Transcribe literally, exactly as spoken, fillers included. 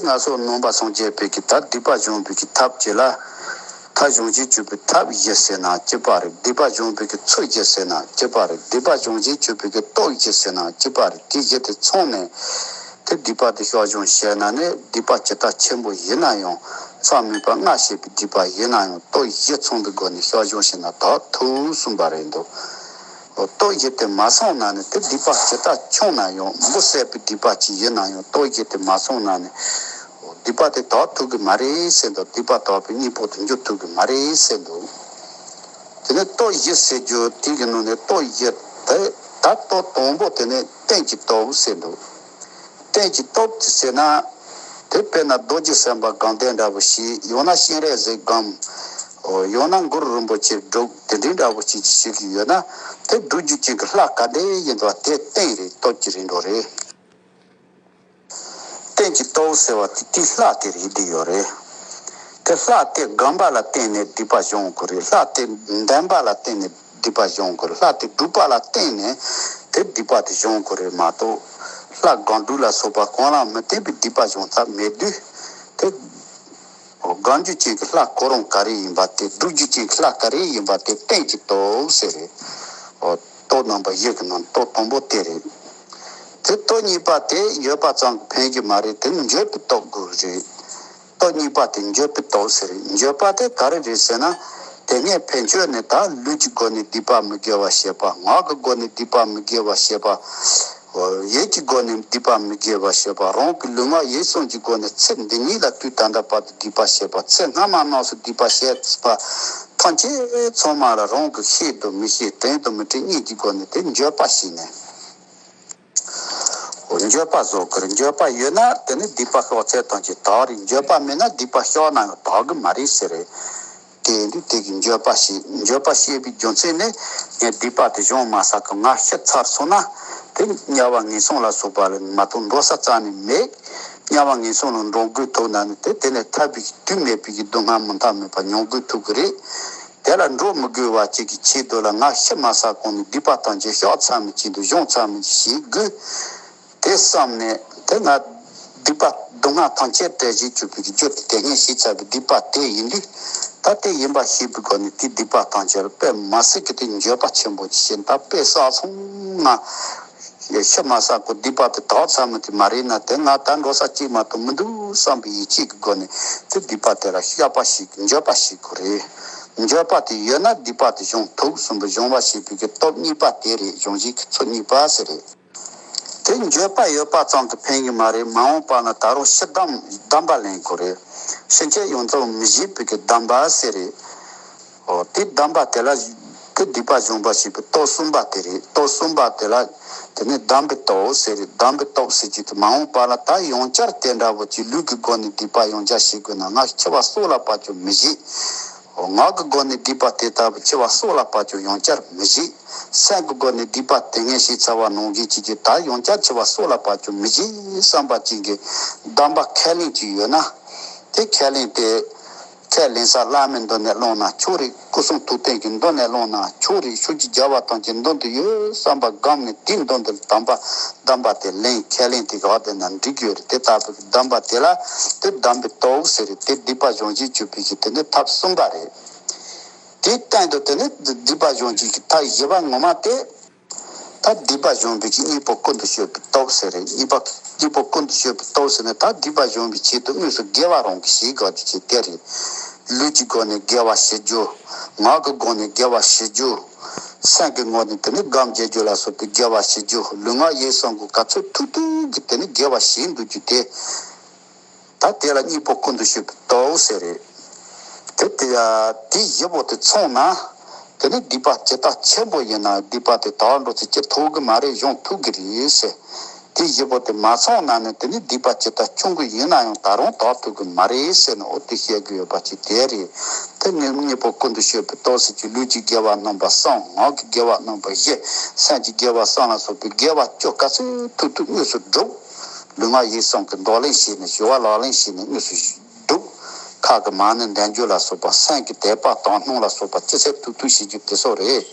སྔར་སོགས་ནང་པ་སངས་རྒྱས་པའི་གི་ད་སྡིག་པ་སྦྱོང་བའི་གི་ཐབས་ཀྱི་ལ། ཐབས་སྦྱོང་བྱེད་སྤྱོད་པའི་ཐབས་བཞི་ཟེར་ན་གཅིག་པ་རེད། སྡིག་པ་སྦྱོང་བའི་གི་ཚུལ་བཞི་ཟེར་ན་གཅིག་པ་རེད། སྡིག་པ་སྦྱོང་བྱེད་སྤྱོད་པའི་གི་སྟོབས་བཞི་ཟེར་ན་གཅིག་པ་རེད། དེ་བཞི་དེ་ཚང་ནས་དེ་སྡིག་པ་དེ་བཤགས་སྦྱོང་བྱས་ན་ནི་སྡིག་པ་ཇི་ལྟར་ཆེན་པོ་ཡིན་ན་ཡང་མཚམས་མེད་པ་ལྔ་བྱས་པའི་སྡིག་པ་ཡིན་ན་ཡང་སྟོབས་བཞི་ཚང་བའི་སྒོ་ནས་བཤགས་སྦྱོང་བྱས་ན་དག་ཐུབ་གསུངས་པ་རེད་འདུག། སྟོབས་བཞི་དེ་མ་ཚང་ན་ནི་དེ་སྡིག་པ་ཇི་ལྟར་ཆུང་ན་ཡང་འབུ་བསད་པའི་སྡིག་པ་ཅིག་ཡིན་ན་ཡང་སྟོབས་བཞི་དེ་མ་ཚང་ན་ནི། སྡིག་པ་དེ་དག་ཐུབ་ཀྱི་མ་རེད་ཟེར་འདུག། སྡིག་པ་དག་པའི་གཉེན་པོ་དེ་འགྱུར་ཐུབ་ཀྱི་མ་རེད་ཟེར་འདུག། དེ་ནས་སྟོབས་བཞི་ཟེར་རྒྱུ་དེ་གི་ནང་ནས་སྟོབས་བཞི་དེ་ད་སྟོབས་དང་པོ་དེ་ནས་རྟེན་གྱི་སྟོབས་ཟེར་འདུག། རྟེན་གྱི་སྟོབས་དེ་ཟེར་ན། དེ་དཔེར་ན་རྡོ་རྗེ་སེམས་དཔའ་སྒོམ་བཟླས་འདྲ་བོ་ཞིག། ཡང་ན་སྤྱན་རས་གཟིགས་སྒོམ། ཡང་ན་གུ་རུ་རིན་པོ་ཆེ་སྒྲུབ་དེ་འདྲའི་འདྲ་བོ་ཞིག་ཞིག་ཡོད་ན། དེ་སྒྲུབ་རྒྱུ་ཅན་གྱི་ལྷ་ག་འདྲ་ཡིན་པ་དེ་རྟེན་རེད། སྟོབས་ཀྱི་རིམ་གྲོ་རེད། རྟེན་གྱི་སྟོབས་ཟེར་བ་དེ་དེའི་ལྷ་དེ་རེད་བསྡད་ཡོད་རེད། དེ་ལྷ་དེ་སྒོམ་པ་ལ་བརྟེན་ནས་སྡིག་པ་སྦྱོང་དགོས་རེད། ལྷ་དེ་འདོན་པ་ལ་བརྟེན་ནས་སྡིག་པ་སྦྱོང་དགོས་རེད། ལྷ་དེ་སྒྲུབ་པ་ལ་བརྟེན་ནས་དེ་སྡིག་པ་དེ་སྦྱོང་དགོས་རེད་མ་གཏོགས། ལྷ་སྒོམ་སྒྲུབ་ལ་སོགས་པ་གང་ལ་མི་བརྟེན་པའི་སྡིག་པ་སྦྱོང་ཐབས་མེད་དུས། དེ་སྒོམ་རྒྱུ་ཅན་གྱི་ལྷ་ཁོ་རང་ག་རེ་ཡིན་པ་དེ། སྒྲུབ་རྒྱུ་ཅན་གྱི་ལྷ་ག་རེ་ཡིན་པ་དེ་རྟེན་གྱི་སྟོབས་ཟེར་རེད། སྟོབས་རྣམ་པ་བཞི་གི་ནང་སྟོབས་དང་པོ་དེ་རེད། དེ་སྟོབས་གཉིས་པ་དེ་ཡོད་པ་ཙམ་གྱིས་ཕན་གྱི་མ་རེད། དེ་འབྱོར་པའི་སྟོབས་དགོས་རེད། སྟོབས་གཉིས་པ་དེ་འབྱོར་པའི་སྟོབས་ཟེར་རེད། འབྱོར་པ་དེ་ག་རེ་རེད་ཟེར་ན། དེ་སྔའི་ཕན་ཆོད་ནས་ད་ལུས་ཀྱི་སྒོ་ནས་སྡིག་པ་མི་དགེ་བ་བྱེད་པ། ངག་གི་སྒོ་ནས་སྡིག་པ་མི་དགེ་བ་བྱེད་པ། ཡིད་ཀྱི་སྒོ་ནས་སྡིག་པ་མི་དགེ་བ་བྱེད་པ། རང་གི་ལུས་ངག་ཡིད་གསུམ་གྱི་སྒོ་ནས་ཚེ་འདི་ཉིད་ལ་དུས་ད་ལྟ་བར་དུ་སྡིག་པ་བྱེད་པ། ཚེ་སྔ་མ་རྣམས་སུ་སྡིག་པ་བྱས་པ་ཐམས་ཅད་ཚང་མ་ལ་རང་གིས་ཤེས་དང་མི་ཤེས་དྲན་དང་མི་དྲན་གཉིས་ཀྱི་སྒོ་ནས་དེ་འབྱོར་པ་ཞིག་ནས། འགྱོད་པ་བཟོ་དགོས་རེད། འགྱོད་པ་ཡོད་ན་དེ་ནི་སྡིག་པ་བཤགས་ཚད་ཐམས་ཅད་དག་རེད། འགྱོད་པ་མེད་ན་སྡིག་པ་བཤགས་ན་ཡང་དག་གི་མ་རེད་ཟེར་རེད། དེ་ཡིན་དུས་དེ་གི་འགྱོད་པ་བྱེད། འགྱོད་པ་བྱེད་པའི་རྒྱུ་མཚན་ནི་ངས་སྡིག་པ་དེ་སྦྱོང་མ་ཚར་གི། ང་ཤི་ཚར་སོང་ན་དེ་དམྱལ་བ་ངན་སོང་ལ་སོགས་པ་ལ་མ་གཏོགས་འགྲོ་ས་རྩ་ནས་མེད། དམྱལ་བ་ངན་སོང་ལ་འགྲོ་དགོས་ཐུག་ན་ནི་དེ་དེ་ལས་ཐར་པའི་དུས་མེད་པའི་གི་སྡུག་བསྔལ་མུ་མཐའ་མེད་པ་མྱོང་དགོས་ཐུག་གི་རེད། དེ་ལ་འགྲོ་མི་དགོས་པ་ཅིག་གི་ཆེད་དུ་ལ་ང་ཤི་མ་ཚར་གོང་ནས་སྡིག་པ་ཐམས་ཅད་བཤགས་ཚར་མི་ཆེད་དུ་སྦྱོང་ཚར་མི་ཞིག་དགོས། དེ་བསམ་ནས་དེ་ང་སྡིག་པ་སྡུག་བསྔལ་ཐམས་ཅད་བྲལ་བྱེད་གྱུར་པའི་རྒྱུ་དེ་དེ་སྔོན་བྱས་ཚར་བའི་སྡིག་པ་དེ་ཡིན་དུས། ད་དེ་ཡིན་པ་ཤེས་པའི་སྒོ་ནས་དེ་སྡིག་པ་ཐམས་ཅད་ལ་དཔེ་མ་སྲིད་ཀྱི་དེ་འགྱོད་པ་ཆེན་པོ་ཅིག་བྱས། ད་དཔེ་བསགས་སོང་ང་། ཤི་མ་ཚར་གོང་སྡིག་པ་དེ་དག་ཚར་མི་དེ་མ་རེད་ན་དེ་ང་ད་འགྲོ་ས་གཅིག་མ་གཏོགས་མི་འདུག་བསམ་པའི་ཡིད་ཆེས་ཀྱི་སྒོ་ནས་དེ་སྡིག་པ་དེ་ལ་བཤགས་པ་ཞིག་འགྱོད་པ་ཞིག་དགོས་རེད། འགྱོད་པ་དེ་ཡོད་ན་སྡིག་པ་དེ་སྦྱོང་ཐུབ་གསུམ་པོ་སྦྱོང་བ་ཞེས་པའི་གི་སྟོབས་གཉིས་པ་དེ་རེད། སྦྱོང་བྱེད་ཀྱི་ཚུལ་གཉིས་པ་ཟེར་རེད། དེ་འགྱོད་པ་ཡོད་པ་ཙམ་གྱིས་ཕན་གྱི་མ་རེད། མ་འོངས་པ་ན་ད་རུང་ཤི་གདམས་གདམས་པ་ལེན་དགོས་རེད། ཕྱིན་ཆད་ཡོངས་རྫོགས་མི་བྱེད་པའི་གི་གདམས་པ་ཟེར་རེད། ཨོ་དེ་གདམས་པ་དེ་ལ་དེ་སྡིག་པ་སྦྱོང་བ་ཞེས་པའི་སྟོབས་གསུམ་པ་དེ་རེད། སྟོབས་གསུམ་པ་དེ་ལ་དེ་ནས་གདམས་པའི་སྟོབས་ཟེར་རེད། གདམས་པའི་སྟོབས་ཟེར་གྱི་དེ་མ་འོངས་པ་ལ་ད་ཡང་བསྐྱར་དེ་འདྲ་བོ་ཅིག་ལུས་ཀྱི་སྒོ་ནས་སྡིག་པ་ཡང་བསྐྱར་བྱེད་དགོས་ན་ང་འཆི་བ་སྲོག་ལ་བབ་ཀྱང་མི་བྱེད། ངག་གི་སྒོ་ནས་སྡིག་པ་དེ་ལྟ་བུ་འཆི་བ་སྲོག་ལ་བབ་ཀྱང་ཡང་བསྐྱར་མི་བྱེད། སེམས་ཀྱི་སྒོ་ནས་སྡིག་པ་དེ་སྔོན་བྱས་ཚར་བ་ནང་བཞིན་བྱེད་ཀྱི་ད་ཡང་བསྐྱར་འཆི་བ་སྲོག་ལ་བབ་ཀྱང་མི་བྱེད་བསམ་པ་ཅན་གྱི་གདམས་པ་ཁས་ལེན་གྱི་ཡོད་ན། དེ་ཁས་ལེན་དེ་ཁས་ལེན་ས་བླ་མའི་མདུན་ནས་བླངས་ན་ཆོག་རེད། སྐུ་གསུང་ཐུགས་རྟེན་གྱི་མདུན་ནས་བླངས་ན་ཆོག་རེད། ཕྱོགས་ཀྱི་རྒྱལ་བ་ཐམས་ཅད་མདུན་དུ་ཡོད་བསམ་པ་སྒོམ་ནས་དེའི་མདུན་དུ་གདམས་པ་གདམས་པ་དེ་ལེན། ཁས་ལེན་དེ་ག་དེ་ན་འགྲིག་ཡོད་རེད། དེ་ལྟ་བུའི་གདམས་པ་དེ་ལ་དེ་གདམས་པའི་སྟོབས་ཟེར་རེད། དེ་སྡིག་པ་སྦྱོང་བྱེད་གྱུར་པའི་གི་དེ་ནི་ཐབས་གསུམ་པ་རེད། དེའི་སྟེང་དུ་དེ་ནི་སྡིག་པ་སྦྱོང་བྱེད་ཀྱི་ཐབས་བཞི་པ་ངོ་མ་དེ། ད་སྡིག་པ་སྦྱོང་བའི་གི་གཉེན་པོ་ཀུན་ཏུ་སྤྱོད་པའི་སྟོབས་ཟེར་རེད། གཉེན་པོ་གཉེན་པོ་ཀུན་ཏུ་སྤྱོད་པའི་སྟོབས་ཟེར་ནས་ད་སྡིག་པ་སྦྱོང་བའི་ཆེད་དུ་དངོས་སུ་དགེ་བ་རང་གིས་བྱེད་དགོས་ཀྱི་ཆེད་དེ་རེད། ལུས་ཀྱི་སྒོ་ནས་དགེ་བ་བྱེད་རྒྱུ། ངག་གི་སྒོ་ནས་དགེ་བ་བྱེད་རྒྱུ། སེམས་ཀྱི་ངོས་ནས་དེ་ནི་སྒོམ་བྱེད་རྒྱུ་ལ་སོགས་པའི་དགེ་བ་བྱེད་རྒྱུ། ལུས་ངག་ཡིད་གསུམ་གྱི་ག་ཚོད་ཐུབ་ཐུབ་ཀྱིས་དེ་ནི་དགེ་བ་བྱེད་འདུག་རྒྱུ་དེ། ད་དེ་ལ་གཉེན་པོ་ཀུན་ཏུ་སྤྱོད་པའི་སྟོབས་ཟེར་རེད། དེ་དེ་ཡ་དེ་བཞི་པོ་དེ་ཚང་ན། དེ་ནི་སྡིག་པ་ཇི་ལྟར་ཆེན་པོ་ཡིན་ན་སྡིག་པ་དེ་དག་འགྲོ་ཚུལ་སྐྱེ་ཐུབ་ཀྱི་མ་རེད། སྦྱོང་ཐུབ་ཀྱི་རེད་ཟེར། དེ་བཞི་པོ་དེ་མ་ཚང་ན་ནི་དེ་ནི་སྡིག་པ་ཇི་ལྟར་ཆུང་ཀུ་ཡིན་ན་ཡང་ད་རུང་དག་ཐུབ་ཀྱི་མ་རེད་ཟེར་ནས་འོ་དེ་བཤད་དགོས་ཡོད་པ་ཅིག་དེ་རེད། དེ་ནི་གཉེན་པོ་ཀུན་ཏུ་སྤྱོད་པའི་སྟོབས་ཟེར་གྱི་ལུས་ཀྱི་དགེ་བ་རྣམ་པ་གསུམ། ངག་གི་དགེ་བ་རྣམ་པ་བཞི། སེམས་ཀྱི་དགེ་བ་གསུམ་ལ་སོགས་པའི་དགེ་བ་བཅུ་ག་ཚོད་ཐུབ་ཐུབ་དངོས་སུ་སྒྲུབ། ལུས་ངག་ཡིད་གསུམ་གྱི་འདོར་ལེན་བྱས་ནས་སྦྱོར་བ་ལག་ལེན་བྱས་ནས་དངོས་སུ་སྒྲུབ། ཁ་གི་མ་ཎི་འདོན་རྒྱུ་ལ་སོགས་པ། སེམས་ཀྱི་དད་པ་དག་སྣང་ལ་སོགས་པ་ཅི་ཚད་ཐུབ་ཐུབ་བྱེད་རྒྱུ་དེ་ཚོ་རེད།